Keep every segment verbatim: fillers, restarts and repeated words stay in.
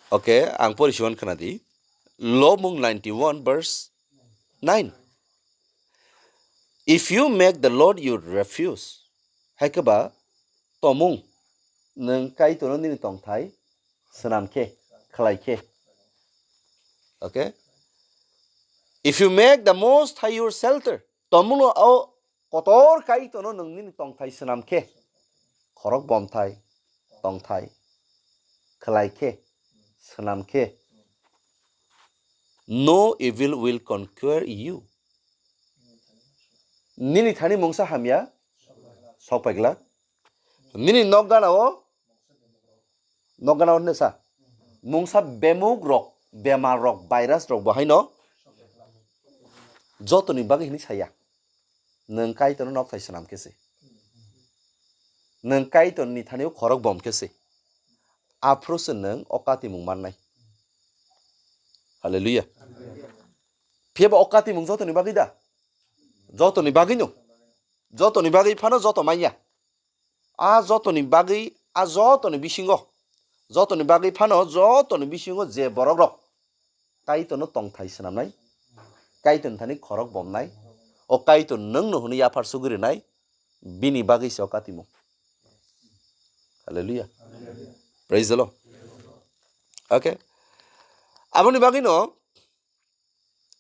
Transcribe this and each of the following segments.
Okay, ang pori siwan khna di. Lobmung ninety-one verse nine. If you make the Lord your refuge, hai khe ba tomung nwng Kaitorno nini tongthai swnam khe, khlai khe. Okay? If you make the Most High your shelter, tomungno o kotor Kaitorno nwng nini tongthai swnam khe, khorok bomthai, tongthai, khlai khe, swnam khe, no evil will conquer you. Nini thani mungsa hamya sok paiglak. Nini nok gana o, nok gana o hinsa. Mungsa bemuk rok, bemar rok, virus rok bo haino jotoni bagwi hini saya. Nwng Kaitorno nok thai swnam khe se. Nwng Kaitorni thani o khorok bom khe se. Aphuru se nwng o katimung mannai. Hallelujah. Phiya ba o katimung jotoni bagwi da? Jotoni bagwi no. Jotoni bagwi phano joto manya. A jotoni bagwi, a jotoni bisingo, jotoni bagwi phano jotoni bisingo je borok rok Kaitorno tongthai swnamnai, Kaitorni thani khorok bomnai, o Kaitor nwngno hwnwi yaphar sugwi rwnai, bini bagwi se o katimung. Hallelujah. Praise the Lord. Okay. Aboni bagwino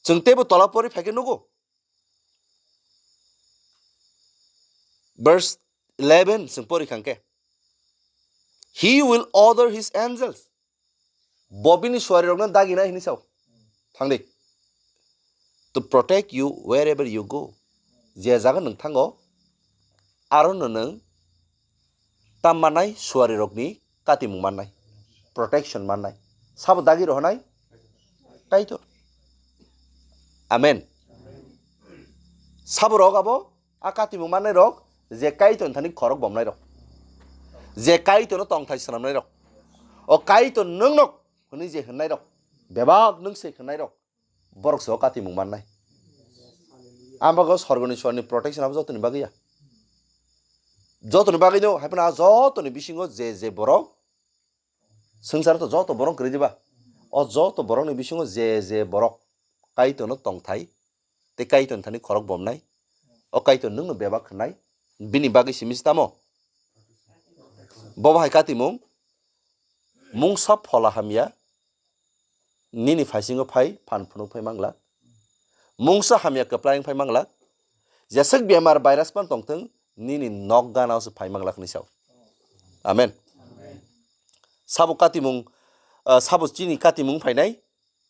chwng teibo tola pori phaikhe nugo. Verse eleven chwng pori khangkhe, "He will order his angels." Bo bini suarirokno daginai hinwi sao. Thangdi. "To protect you wherever you go." Je jaga nwng thango, arono nwng tam mannai, suarirokni katimung mannai, protection mannai. Sabo dagi rohonai? Kaitor. Amen. Sabo rok abo a katimung mannai rok je Kaitor thani khorok bomnai rok, je Kaitor no tongthai swnamnai rok, o Kaitor nwng nok hwnwi je hwnnai rok, bebak nwng se hwnnai rok, borok se o katimung mannai. Ang bago sorgoni suarni protection abo jotoni bagwi ya. Jotoni bagwi no, hai phano a jotoni bisingo je je borok, swngcharo to joto borok kwrwi diba? O joto borokni bisingo je je borok Kaitorno tongthai, tei Kaitorni thani khorok bomnai, o Kaitor nwngno bebak khwnai, bini bagwi simi se tamo? Bo bahai katimung, mungsa phola hamya, nini phaisingo phai phan phunuk phai manglak. Mungsa hamya kwplai wng phai manglak. Jeswk bemar virus pan tongthwng, nini nok gana o se phai manglak hinwi sao. Amen. Sabo katimung, ah, sabo chini katimung phainai,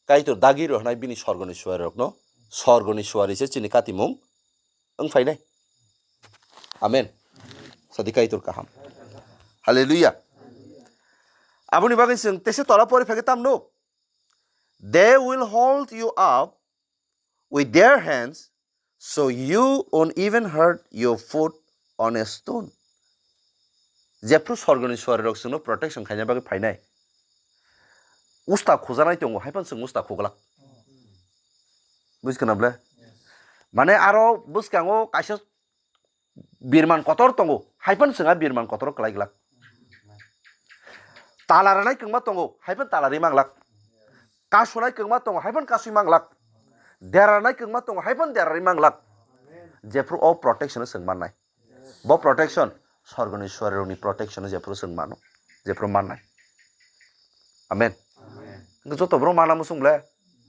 Kaitor dagi rohonai bini sorgoni suarirokno, sorgoni suari se chini katimung wng phainai. Amen. Sadi Kaitor kaham. Hallelujah. Aboni bagwi chwng tesa tola pori phage tamno. They will hold you up with their hands, so you won't even hurt your foot on a stone. Jephru sorgoni suarirok chwngno protection khaina bagwi phainai. Usta khujanai tongo, hai phano chwng usta khuglak. Bujikhna ble? Mane aro bwskango kaisa birman kotor tongo, hai phano chwng a birman kotor kwlai glak. Tala ranai kwngma tongo, hai phano tala ri manglak. Kasunai kwngma tongo, hai phano kasui manglak. Dera ranai kwngma tongo, hai phano dera ri manglak. Jephru o protection o chwng mannai. Bo protection, sorgoni suarirokni protection o jephru chwng mano, jephru mannai. Amen. Hwnkhe joto borok mana muchung ble,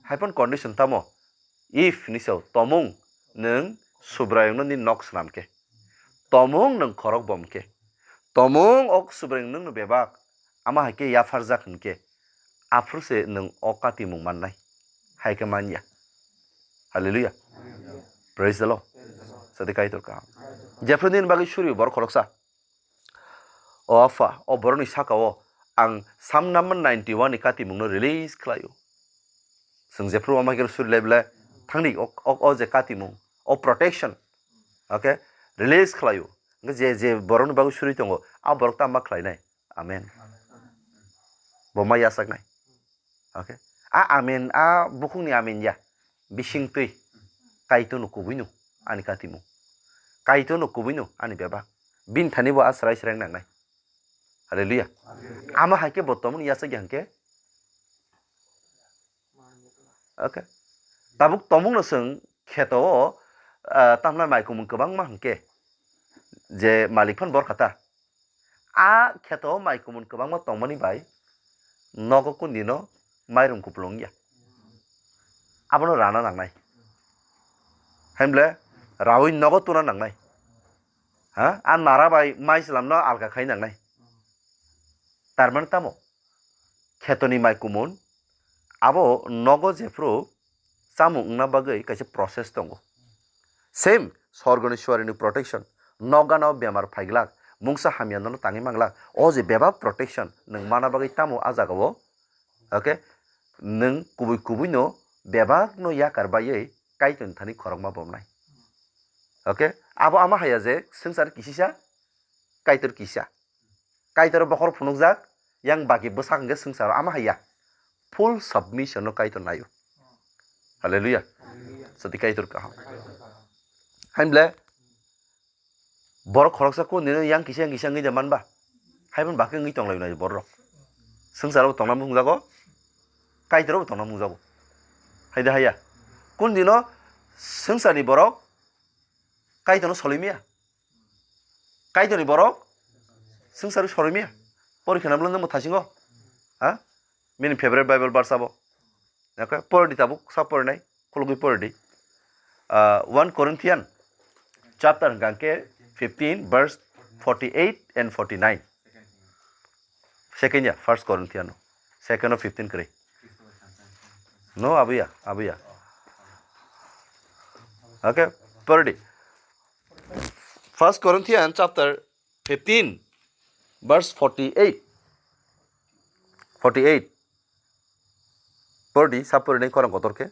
hai phano condition tamo? If hinwi sao, tomung nwng Subraiyungno nini nok swnam khe, tomung nwng khorok bom khe, tomung o Subraiyung nwngno bebak, ama hai khe yapharjak hwn khe, aphuru se nwng o katimung mannai, hai khe man ya. Hallelujah. Praise the Lord. Sadi Kaitor kaham. Jephru nini bagwi suri borok khoroksa. O Apha, o borokni saka o ang Psalm number ninety-one ni katimungno release khlaio. Chwng jephru ama khe suri lai belai thangdi, o, o, o je katimung, o protection, okay, release khlaio. Hwnkhe je, je borokni bagwi suri tongo, a borok tamo ma khlainai. Amen. Bo ma yachaknai. Okay. A amen, a bukhukni amen ya. Bising twi. Kaitorno kubui no ani katimung. Kaitorno kubui no ani bebak. Bini thani bo a srai srai nangnai. Hallelujah. Ama hai khe bo tomoni yachak ya hwnkhe Okay. Tabuk tongmungno chwng kheto o, ah, tamna mai kumun kwbangma hwnkhe je malik phan borkha ta. A kheto o mai kumun kwbangma tongmani bai nogo kundino mairum kupulung ya. Abono rana nangnai. Hemble rawi nogo tuna nangnai. Ha? A nara bai mai slamno alka khai nangnai. Tarmani tamo? Khetoni mai kumun abo nogo jephru chamung wngna bagwi kaisa process tongo. Same, sorgoni suarini protection, nokgano bemar phaiglak, mungsa hamya nono tangwi manglak, o je bebak protection nwng mana bagwi tamo a jagao, okay, nwng kubui kubuino bebakno yakar baiwi Kaitorni thani khorokma bomnai. Okay, abo ama haya je swngchar kisisa, Kaitor kisa. Kaitor bokhor phunukjak, yang baki bwsak hwnkhe swngcharo ama haya. Full submission no Kaitor naio. Hallelujah. Sati Kaitor kaham. Hainble, borok khoroksa kundino yang kisa yang kisa wngwi de manba. Haibon baki wngwi tonglaio nai borok. Swngcharo bo tongna mungjago, Kaitor bo tongna mungjago. Haide haya. Kundino swngcharni borok Kaitorno solimiya. Kaitorni borok swngcharo solimiya. Porikha na bwlwng nungbo thasingo. Ha? Bini favorite Bible verse abo. Okay, pordi tabuk sa porinai. Khulugwi pordi. Ah, one Corinthian chapter hwnkha khe fifteen verse forty-eight and forty-nine. Second ya, First Corinthian no. Second of fifteen kwrwi. No, abuya, abuya. Okay, pordi. First Corinthian chapter fifteen, verse forty-eight. Forty-eight. Pordi, sa porinai khorang kotor khe.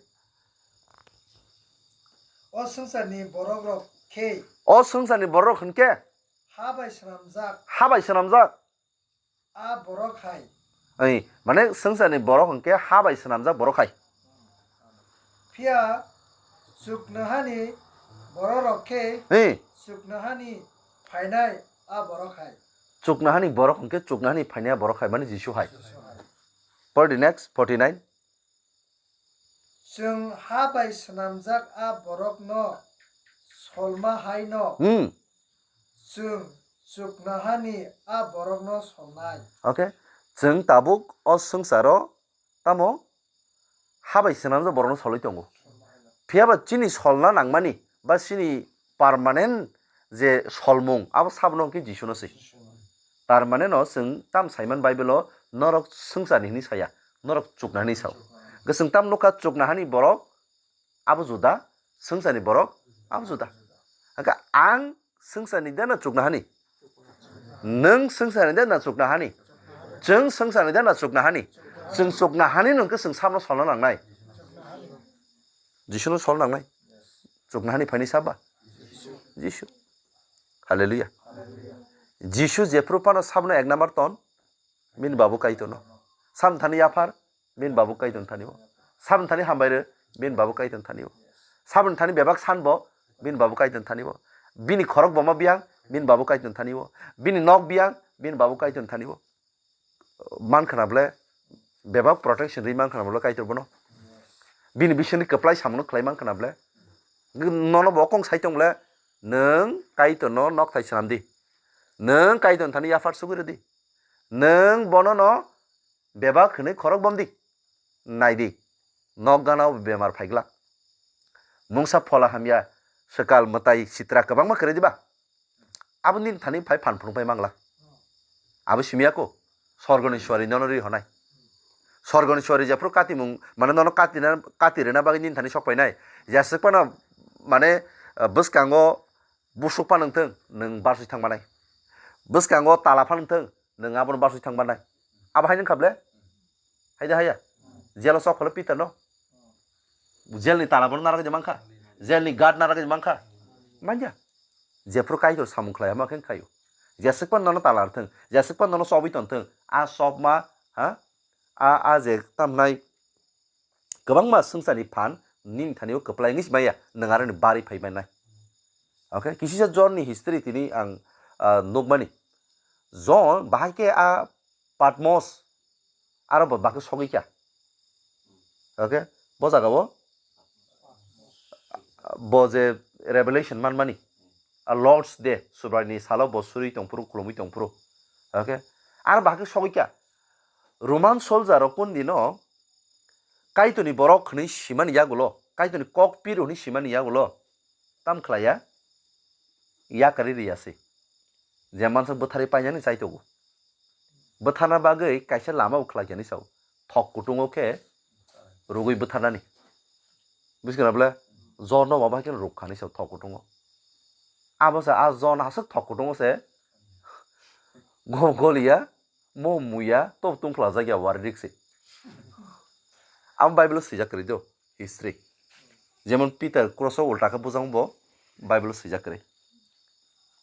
O swngcharni borok rok khe. O swngcharni borok rok hwnkhe. Ha bai swnamjak. Ha bai swnamjak. A borok hai. Ei, mane swngcharni borok hwnkhe ha bai swnamjak borok hai. Phiya chuknohani borok rok khe. Ei. Chuknohani phainai a borok hai. Chuknohani borok hwnkhe chuknohani phainai a borok hai, mane Jisu hai. Jisu hai. For the next forty-nine. Chwng ha bai swnamjak a borokno solma haino. Hmm. Chwng chuknohani a borokno solnai. Okay. Chwng tabuk o swngcharo tamo ha bai swnamjak borokno solwi tongo. Phiya ba chini solna nangmani ba chini permanent je solmung abo sabono hwnkhe Jisuno se. Tar mane no chwng tam saiman Bible o norok swngcharni hwnwi saya, norok chuknohani sao. Hwnkhe chwng tam nukha chuknohani borok abo juda, swngcharni borok abo juda. Hwnkhe ang swngcharni de na chuknohani? Nwng swngcharni de na chuknohani? Chwng swngcharni de na chuknohani? Chwng chuknohani no hwnkhe chwng sabono solna nangnai. Jisuno solna nangnai. Chuknohani phaini saba? Jisu. Hallelujah. Jisu jephru phano sabono ek number ton, bini babu Kaitorno. Sam thani yaphar, bini babu Kaitorni thani o. Sam thani hambai rw, bini babu Kaitorni thani o. Sam thani bebak san bo, bini babu Kaitorni thani o. Bini khorok boma biyang, bini babu Kaitorni thani o. Bini nok biyang, bini babu Kaitorni thani o. Man khana ble, bebak protection ri man khana ble Kaitor bono. Bini bisingni kwplai samono khlai man khana ble. Nono bo kong sai tong ble, nwng Kaitorno nok thai swnam di. Nwng Kaitorni thani yaphar sugwi rw di. Nwng bono no bebak hwnwi khorok bom di. Nai di, nok gana o bemar phai glak. Mungsa phola hamya, swkal mwtai sitra kwbangma kwrwi di ba? Abo nini thani phai phan phunuk phai mang glak. Abo simi ya ko? Sorgoni suari nono ri honai. Sorgoni suari jephru katimung, mane nono kati na, kati rwna bagwi nini thani sok painai. Jeswk phano, mane, ah, bwskango busuk phano wng thung, nwng barsui thang manai. Bwskango tala phano wng thung, nwng abono barsui thang manai. Abo hai wng kha ble? Hai da haya? Jelo sok phalo Peter no? Jelni tala bono narwk je mankha? Jelni guard narwk je mankha? Manya. Jephru Kaitor samung khlai ama khe khaio. Jeswk phano nono tala rw thung, jeswk phano nono chobwi ton thung, a chobma, ha? A, a je tamnai kwbangma swngcharni phan nini thani o kwplai wngwi si maya, nwng aroni bari phai manai. Okay, kisisa John ni history tini ang, ah, nukmani. John bahai khe a Patmos aro bo bakhe sogwi kha. Okay, Bo jaga o bo je revelation manmani, a Lord's Day, Subraini salo bo suri tongphuru, khulumui tongphuru. Okay? Ar bahai khe sogwi kha, Roman soldier rok kun dino Kaitorni borok hwnwi simani yagulo, Kaitorni kok piru hwnwi simani yagulo, tam khlaiya, yakarwi riyasi. Je mansa bwtharwi painani chaitogo. Bwtharna bagwi kaisa lama bo khlai khe hwnwi sao. Thok kutungo khe rugwi bwtharnani. Busikhe na bole? Jorno ma bai khe ruk kha hwnwi sao thok kutungo. Abo se a Jon aswk thok kutungo se go-, goliya, mo muya, to tungkhlajak ya wari rik se. Amo Bible o swijak kwrwi do, history. Jemon Peter cross o ulta khe bujang bo Bible o swijak kwrwi.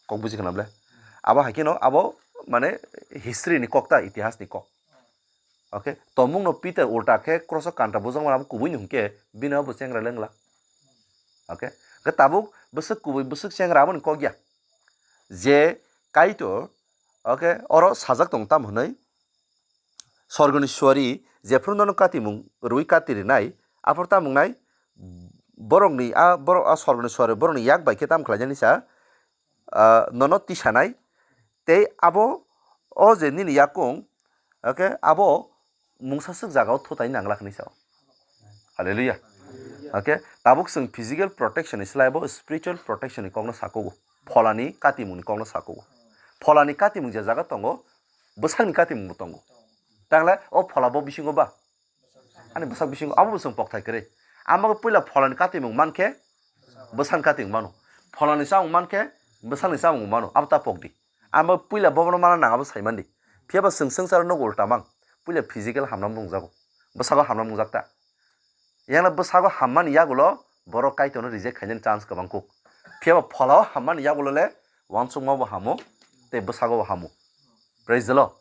Kok buji khna bole? Abo hai kheno abo mane history ni kok ta, itihas ni kok. Okay, tomung no Peter ulta khe cross o kanta bujang mani abo kubui ni hwnkhe bini abo chengra lengla. Okay, khe tabuk bwswk kubui bwswk chengra aboni kok ya. Je Kaitor, okay, oro sajak tong tam hwnwi, Sorgoni suari jephru nono katimung rwi kati rinai, aphuru tamo wngnai, borokni a, borok a sorgoni suari borokni yak bai khe tamo khlainani sa, ah, nono tisanai, tei abo o je nini yakung, okay, abo mungsa swk jaga o thutai nang lakhnai sa. Hallelujah. Okay, tabuk chwng physical protection ni slai bo spiritual protection ni kokno sakugo. Pholani katimung ni kokno sakugo. Pholani katimung je jaga tongo, bwsakni katimung bo tongo. Tangle o phola bo bisingo ba? Ani bwsak bisingo abo bo chwng pokthai kwrwi. Amo puila pholani katimung mankhe bwsakni katimung mano. Pholani chamung mankhe bwsakni chamung mano. Abo ta pokdi. Amo puila bobono mana nang abo saimandi. Phiya ba chwng swngcharo nogo ulta mang. Puila physical hamna mungjago. Bwsago hamna mungjak ta. Yang le bwsago hammani yagulo borok Kaitorno reject khainani chance kwbang kuk. Phiya ba pholao hammani yagulo le uansukma bo hamo tei bwsago bo hamo. Praise the Lord.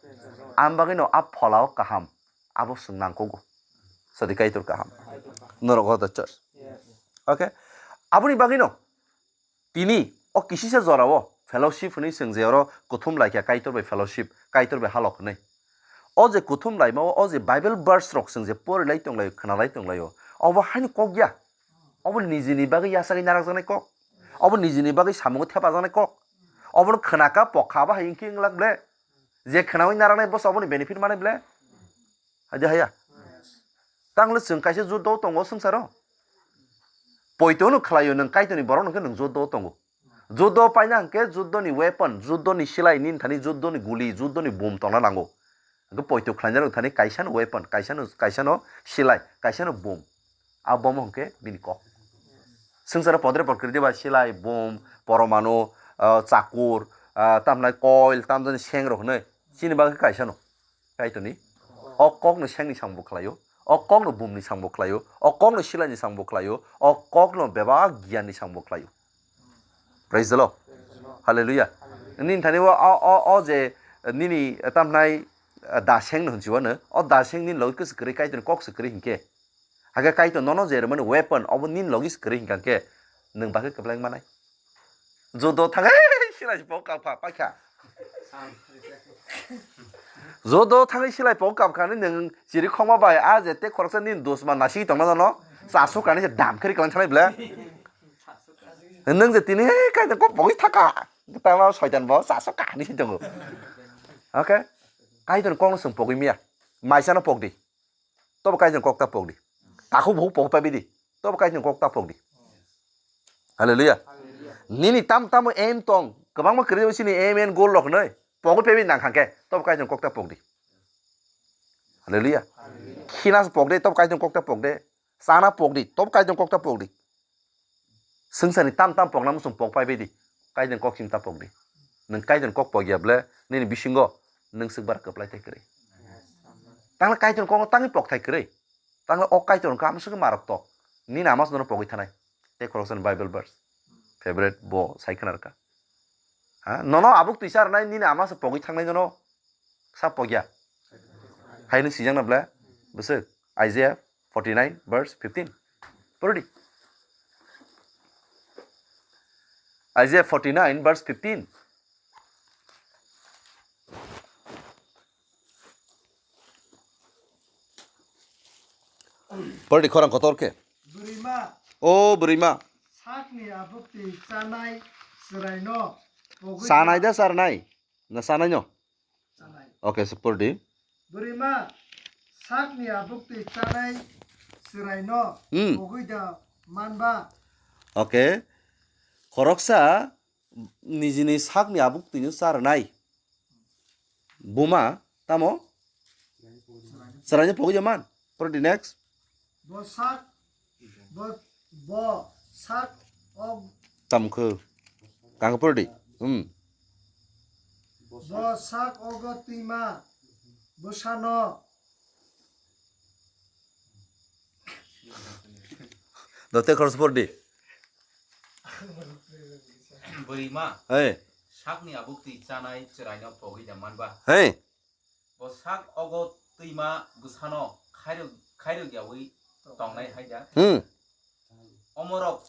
Ang bagwino a pholao kaham abo chwng nangkugo. Sadi Kaitor kaham. Norok o the church. Okay. Aboni bagwino tini o kisisa jorao fellowship hwnwi chwng je oro kuthum laikha Kaitor bai fellowship, Kaitor bai halok hwnwi. O je kuthum laimao, o je Bible verse rok chwng je porilai tonglaio, khwnalai tonglaio, obo haino kok ya. Obo nijini bagwi yasagwi narakjaknai kok. Obo nijini bagwi samungo thepajaknai kok. Obono khwnaka pokha abo hai wngkhe wnglak ble. Je khwnaui naraknai bosa oboni benefit manai ble. Haide haya. Tangle chwng kaisa judo tongo swngcharo. Poito no khlaio nwng Kaitorni borok no khe nwng judo tongo. Judo paina hwnkhe judo ni weapon, judo ni silai, nini thani judo ni guli, judo ni bum tongna nango. Hwnkhe poito khlainai rok thani kaisa no weapon, kaisa no, kaisa no silai, kaisa no bum. A bom hwnkhe bini kok. Swngcharo podre pod kwrwi diba silai, bum, poromanu, ah, chakur, ah, tamhnai coil, tamjani seng rok hwnwi. Chini bagwi kaisa no. Kaitorni. O kokno sengni samung bo khlaio. O kokno bumni samung bo khlaio. O kokno silaini samung bo khlaio. O kokno bebak giyanni samung bo khlaio. Praise the Lord. Hallelujah. Nini thani o, o, o, o je nini tamhnai, ah, da seng no hwnsi wano. O da seng nini logi kwswk kwrwi Kaitorni kok swk kwrwi hinkhe. Hakhe Kaitor nono je rwmani weapon obo nini logi se kwrwi hinkha khe nwng bagwi kwplai manai. Judo thangwi silai se bo kapkha paikha. Judo thangwi silai bo kapkha ni nwng chiri khokma bai a je tei khoroksa nini dusman nasigi tongma nono chasuk kani se dam khe ri kwlang thanai ble. Nwng je tini he Kaitor kok pogwi thaka. Tama soitan bo chasuk kani se tongo. Okay? Kaitor kokno chwng pogwi miya. Maisano pokdi. Tobo Kaitor kok ta pokdi. Takhuk bukhuk pogwi paibi di. Tobo Kaitor kok ta pokdi. Hallelujah. Nini tam tamo aim tong. Kwbangma kwrwi sini aim and goal rok nai. Pogwi paibi nang khangkhe. Tobo Kaitor kok ta pokdi. Hallelujah. Khina se pokde, tobo Kaitor kok ta pokde. Chana pokdi, tobo Kaitor kok ta pokdi. Swngcharni tam tam pokna muchung pok pai bai di. Kaitor kok chini ta pok di. Nwng Kaitor kok pok ya ble, nini bisingo nwng swk bara kwplai thai kwrwi. Tangla Kaitor kok tangwi pok thai kwrwi. Tangla o Kaitor kha amswk marok tok. Nini ama se nono pogwi thanai. Tei khoroksa ni Bible verse. Favorite bo sai khna rwkha. Ha? Nono abuk twisa rwnai nini ama se pogwi thangnai nono. Sa pogya. Haino sijak na ble. Bwswk. Isaiah forty-nine verse fifteen. Purdi. Isaiah forty-nine verse fifteen. Pordi khorang kotor khe. Bwrwima. O bwrwima. Sakni abuk twi chanai chwraino pogwi Chanai da. Da charnai? Na chanai no? Chanai. Okay, so pordi. Bwrwima. Sakni abuk twi chanai chwraino Hmm. pogwi da manba. Okay. Khoroksa nijini sakni abuk twino charnai. Buma, tamo? Chwraino pogwi da man. Pordi next. Bo sak, bo, bo sak og. Tamkhu. Kang pordi. Hmm. Bo sak ogo twima bwsano. Dote khoroksa pordi. Bwrwima. Hey. Sakni abuk twi chanai chwraino pogwi da manba. Hey. Bo sak ogo twima bwsano khairok, khairok yawi tongnai hai da. Hmm. Omorok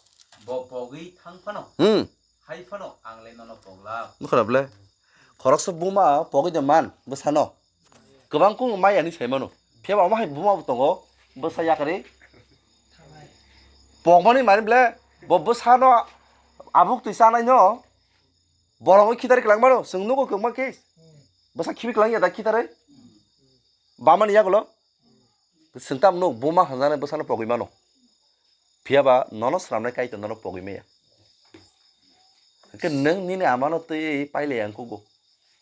bo pogwi thang phano. Hmm. Hai phano ang le nono poglak. Nukharap le. Khoroksa buma pogwi de man bwsano. Kwbang kung maya ni sai mano. Phiya ba omo hai buma bo tongo. Bwsa yakari. Pogmani mani ble bo bwsano abuk twi chanai no. Borok khitarwi kwlangmano, chwng nugo kwbangma case. Bwsa khibi kwlangya da khitarwi? Bamani yagulo? Chwng tamo nuk buma hwnjanai bwsano pogwi mano. Phiya ba nono swnamnai Kaitor nono pogwi maya. Hwnkhe nwng nini amano twi pailai ang kugo.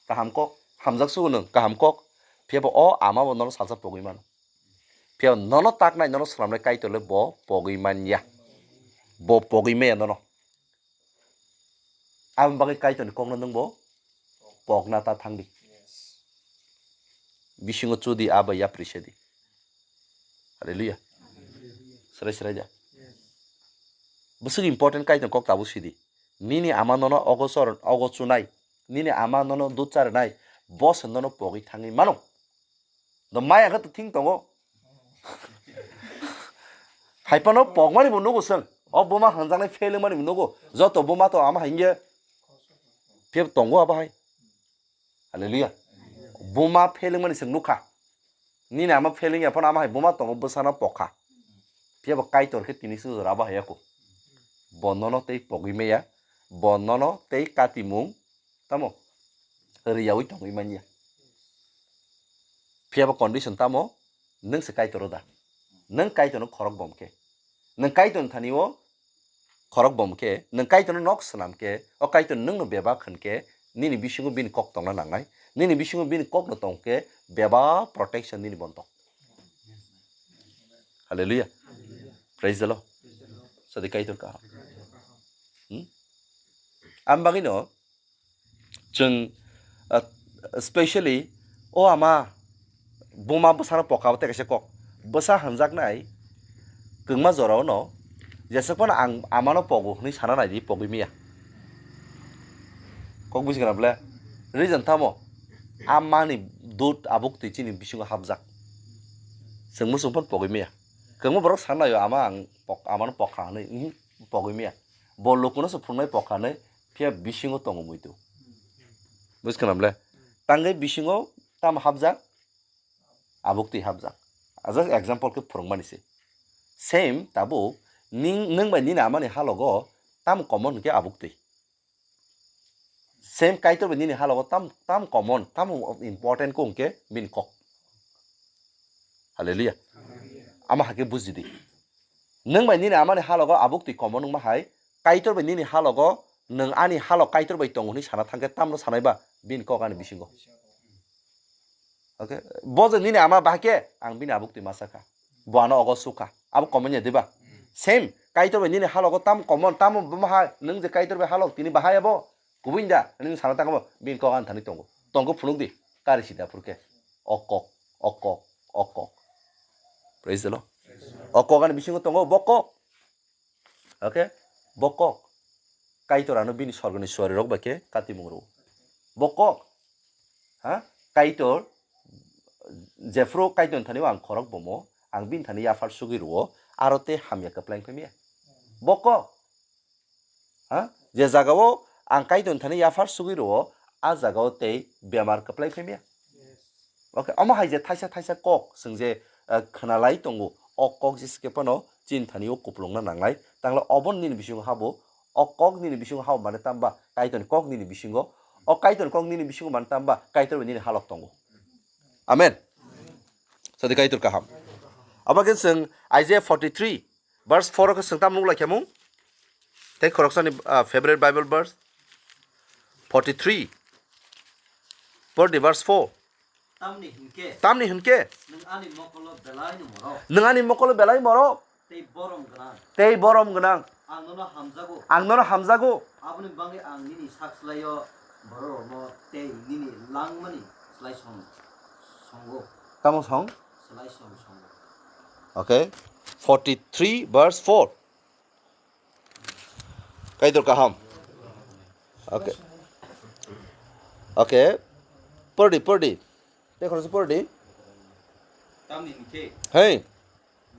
Kaham kok, hamjak sugo nwng, kaham kok. Phiya ba o ama bo nono salsa pogwi mano. Phiya nono taknai nono swnamnai Kaitor le bo pogwi manya. Bo pogwi maya nono. Aboni bagwi Kaitorni kokno nwngbo pokna ta thangdi. Bisingo chudi abo yapri sedi. Hallelujah. Srai srai ja. Bwswk important Kaitorni kok tabuk sidi. Nini ama nono ogo chor-, ogo chunai. Nini ama nono dud charinai. Bo se nono pogwi thangwi mano. No maya khe to thing tongo. Hai phano pokmani bo nugo chwng. O buma hwnjaknai fail wngmani bo nugo. Joto buma to ama hai wngya. Phiya tongo abo hai. Hallelujah. Buma fail wngmani chwng nukha. Nini ama fail wngya phano ama hai buma tongo bwsano pokha. Phiya bo Kaitor khe tini sujor abo hai ya kho. Bo nono tei pogwi maya. Bo nono tei katimung. Tamo? Riyaui tongwi manya. Phiya ba condition tamo? Nwng se Kaitor da. Nwng Kaitorno khorok bom khe. Nwng Kaitorni thani o khorok bom khe, nwng Kaitorno nok swnam khe, o Kaitor nwngno bebak hwn khe, nini bisingo bini kok tongna nangnai. Nini bisingo bini kokno tong khe, bebak protection nini bontok. Hallelujah. Praise the Lord. Sadi Kaitor kaham. Hmm? Am bagwi no, Chwng, ah, specially o ama buma bwsano poka o tei kaisa kok. Bwsa hwnjaknai kwngma jorao no jeswk phano ang amano pogo hwnwi sana naidi, pogwi maya. Kok buji kana bwle? Reason tamo? Amani dud abuk twi chini bisingo hapjak. Chwng muchung phano pogwi maya. Kwngma borok sana naio ama ang pok-, amano pokha hwnwi, mhm, pogwi maya. Bo lukuno se phunuknai pokha hwnwi, phiya bisingo tongo muitu. Buji khna bwle? Tangwi bisingo tamo hapjak? Abuk twi hapjak. Ah, just example khe phwrwngmani se. Same tabuk ning, nwng bai nini amani halogo tamo common hwnkhe abuk twi. Same Kaitor bai nini halogo tam, tam common, tam important khe hwnkhe bini kok. Hallelujah. Ama hakhe buji di. Nwng bai nini amani halogo abuk twi common wngma hai, Kaitor bai nini halogo nwng ani halok Kaitor bai tongo hwnwi sana thangkhe tamno sanai ba bini kok ani bisingo. Okay, bo je nini ama bahai khe ang bini abuk twi masa kha. Bo ano ogo sukha. Abo common ya diba? Same, Kaitor bai nini halogo tam common, tamo buma hai, nwng je Kaitor bai halok tini bahai abo. Kubui da, nwng sana thangkhe bo bini kok ani thani tongo. Tongkhe phunuk di, kari sida phurkhe. O kok, o kok, o kok. Praise the Lord. O kok ani bisingo tongo, bo kok. Okay? Bo kok. Kaitor ano bini sorgoni suari rok bai khe katimung rwo. Bo kok. Ha? Kaitor, jephru Kaitor thani ang khorok bomo, ang bini thani yaphar sugwi rwo, aro tei hamya kwplai phai maya. Bo kok. Ha? Je jagao ang Kaitor thani yaphar sugwi rwo, a jagao tei bemar kwplai phai maya. Okay, omo hai je thaisa thaisa kok, chwng je, eh, khwnalai tongo, O kok jesa khe phano chini thani o kupulungna nangnai. Tangla obo nini bisingo habo, o kok nini bisingo habo mane tamba Kaitorni kok nini bisingo, o Kaitorni kok nini bisingo mane tamba Kaitor bai nini halok tongo. Amen. Sadi Kaitor kaham. Abo khe chwng Isaiah forty-three verse four o khe chwng tamo nukla khe mung? Tei khoroksani, ah, favorite Bible verse forty-three. Por di verse four. Tamni hinkhe Tamni hinkhe nwng ani mokolo belaino morok. Nwng ani mokolo belai morok. Tei borom gwnang. Tei borom gwnang. Ang nono hamjago. Ang nono hamjago. Aboni bagwi ang nini sak slaio bororokno tei nini langmani slai song songo. Tamo song? Slai song songo. Okay. Forty-three verse four. Kaitor kaham. Okay. Okay. Pordi, pordi. Tei khoroksa pordi. Tamni hinkhe Hey,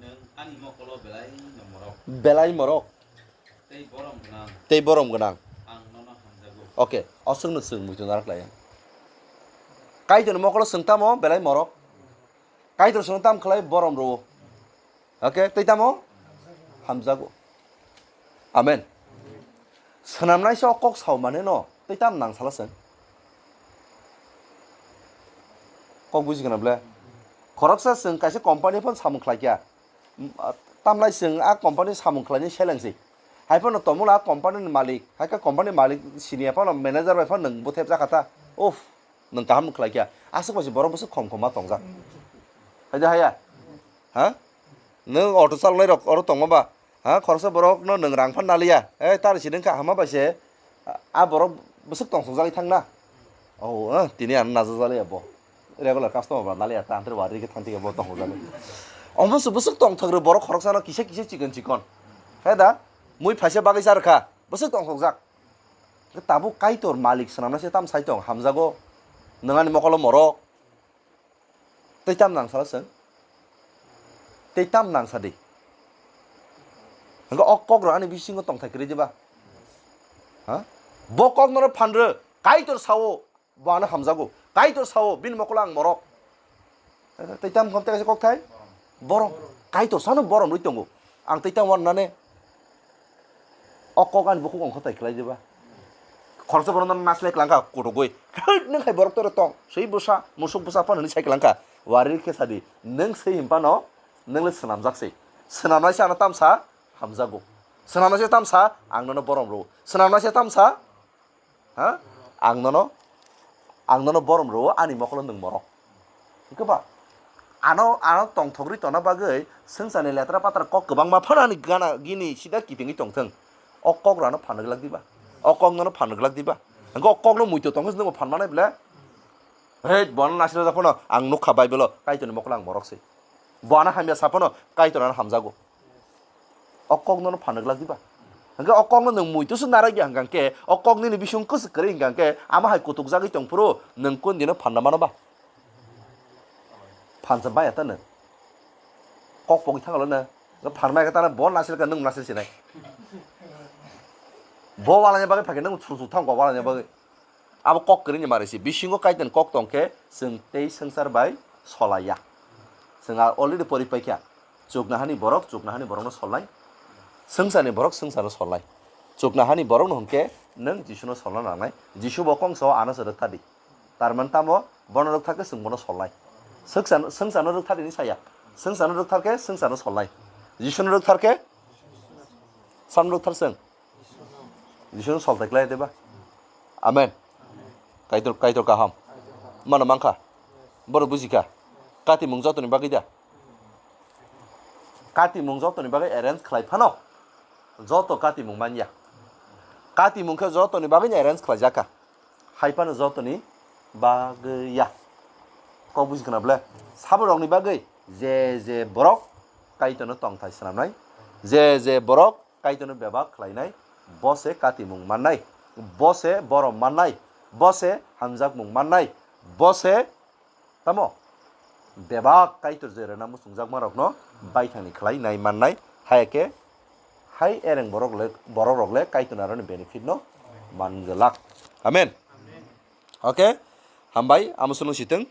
nwng ani mokolo belai no morok. Belai morok. Tei borom gwnang. Tei borom gwnang. Ang nono hamjago. Okay. Aswkno chwng muitu narak lai. Kaitorni mokolo chwng tamo belai morok. Kaitor chwng tam khlai borom rwo. Okay, tei tamo? Hamjago. Amen. Swnamnai se o kok sao mane no, tei tam nang sala chwng. Kok buji kana ble? Khoroksa chwng kaisa company phano samung khlai kya. M-, a, tamlai chwng a company samung khlaini seleng se. Hai phano tomula a company ni malik, hai khe company malik sini phano manager bai phano nwng buthep jakha ta. Uff, nwng kaham khlai kya. Aswk bai se borok bwswk khom khom ma tongjak. Hai da haya? Ha? Nwng auto chalnai rok oro tongma ba? Ha, khoroksa borok no nwng rang phan naliya. Eh, tar si nwng kha hama bai se, a, a borok bwswk tongsok jagwi thang na. Oh, eh, tini ano najak jaliya bo. Regular customer ba naliya ta antre wari khe thang thik bo tongsok jagwi. Omo se bwswk tongthok rw borok khoroksa no kisa kisa chikon chikon. He da, mui phaisa bagwi char kha, bwswk tongsok jak. Tabuk Kaitor malik swnamna se tam sai tong hamjago. Nwng ani mokolo morok. Tei tam nang sala chwng? Tei tam nang sa di? Hwnkhe o kok rok ani bisingo tongthai kwrwi diba? Ha? Bo kok nono phan rw, Kaitor sao, bo ano hamjago. Kaitor sao, bini mokolo ang morok. Tei tam kham tei kaisa kok thai? Borom. Kaitor sano borom rwi tongo. Ang tei tam wan nane. O kok ani bukhuk ongkha tai khlai diba? Khoroksa borok no naslai klang kha kutugwi. Thik nwng hai borok toro tong. Swi bwsa, musuk bwsa phano hinwi sai klang kha. Wari khe sadi. Nwng swi him phano, nwng le swnamjak se. Swnamnai se ano tamsa hamjago. Swnamnai se tamsa ang nono borom rwo. Swnamnai se tamsa Ha? Ang nono, ang nono borom rwo, ani mokolo nwng morok. Hwnkhe ba, ano, ano tongthok rwi tongna bagwi swngcharni letra patra kok kwbangma phano ani gana gini sida kitingwi tongthwng. O kok rano phan rwglak diba? O kok nono phan rwglak diba? Hwnkhe o kokno muitu tongkhe nwngbo phan manai ble? Hei, bono nasirajak phano ang nukha Bible-o, Kaitorni mokolo ang morok se. Bo ano hamya sa phano, Kaitor ano hamjago. O kokno no phanrwglak diba? Hwnkhe o kokno nwng muitu se narwkya hwnkha khe, o kok nini bising kwswk kwrwi hwnkha khe, amo hai kutukjagwi tongphuru nwng kundino phanna mano ba? Phansa baya ta nwng. Kok pogwi thangalo nwng. Phanmaya khe tano bo nasil khe nwng nasil sinai. Bo walani bagwi phai khe nwng thru thru thang kok walani bagwi. Abo kok kwrwini mari se. Bisingo Kaitorni kok tong khe chwng tei swngchar bai solaiya. Chwng a already pori paikha. Chuknohani borok chuknohani borokno solnai. Swngcharni borok swngcharno solnai. Chuknohani borokno hwn khe nwng Jisuno solna nangnai. Jisu bo kongsa o ano se rwkthardi. Tar mani tamo bono rwktharkhe chwng bono solnai. Swngcharno, swngcharno rwkthardi hinwi saya. Swngcharno rwktharkhe swngcharno solnai. Jisuno rwktharkhe samno rwkthar chwng. Jisuno solthai khlai diba? Amen. Kaitor, Kaitor kaham. Mano mankha. Borok bujikha. Katimung jotoni bagwi da. Katimung jotoni bagwi arrange khlai phano. Joto katimung manya. Katimung khe jotoni bagwi arrange khlaijakha. Hai phano jotoni bagwi ya. Kok bujikhana ble? Saborokni bagwi je je borok Kaitorno tongthai swnamnai. Je je borok Kaitorno bebak khlainai, bo se katimung mannai, bo se borom mannai, bo se hamjakmung mannai, bo se tamo bebak Kaitor je rwna muchungjakmarokno baithangni khlainai mannai, hai khe hai ereng borok le, borokrok le Kaitorni aroni benefit no manglak. Amen. Okay, hambai, amo sono sitwng.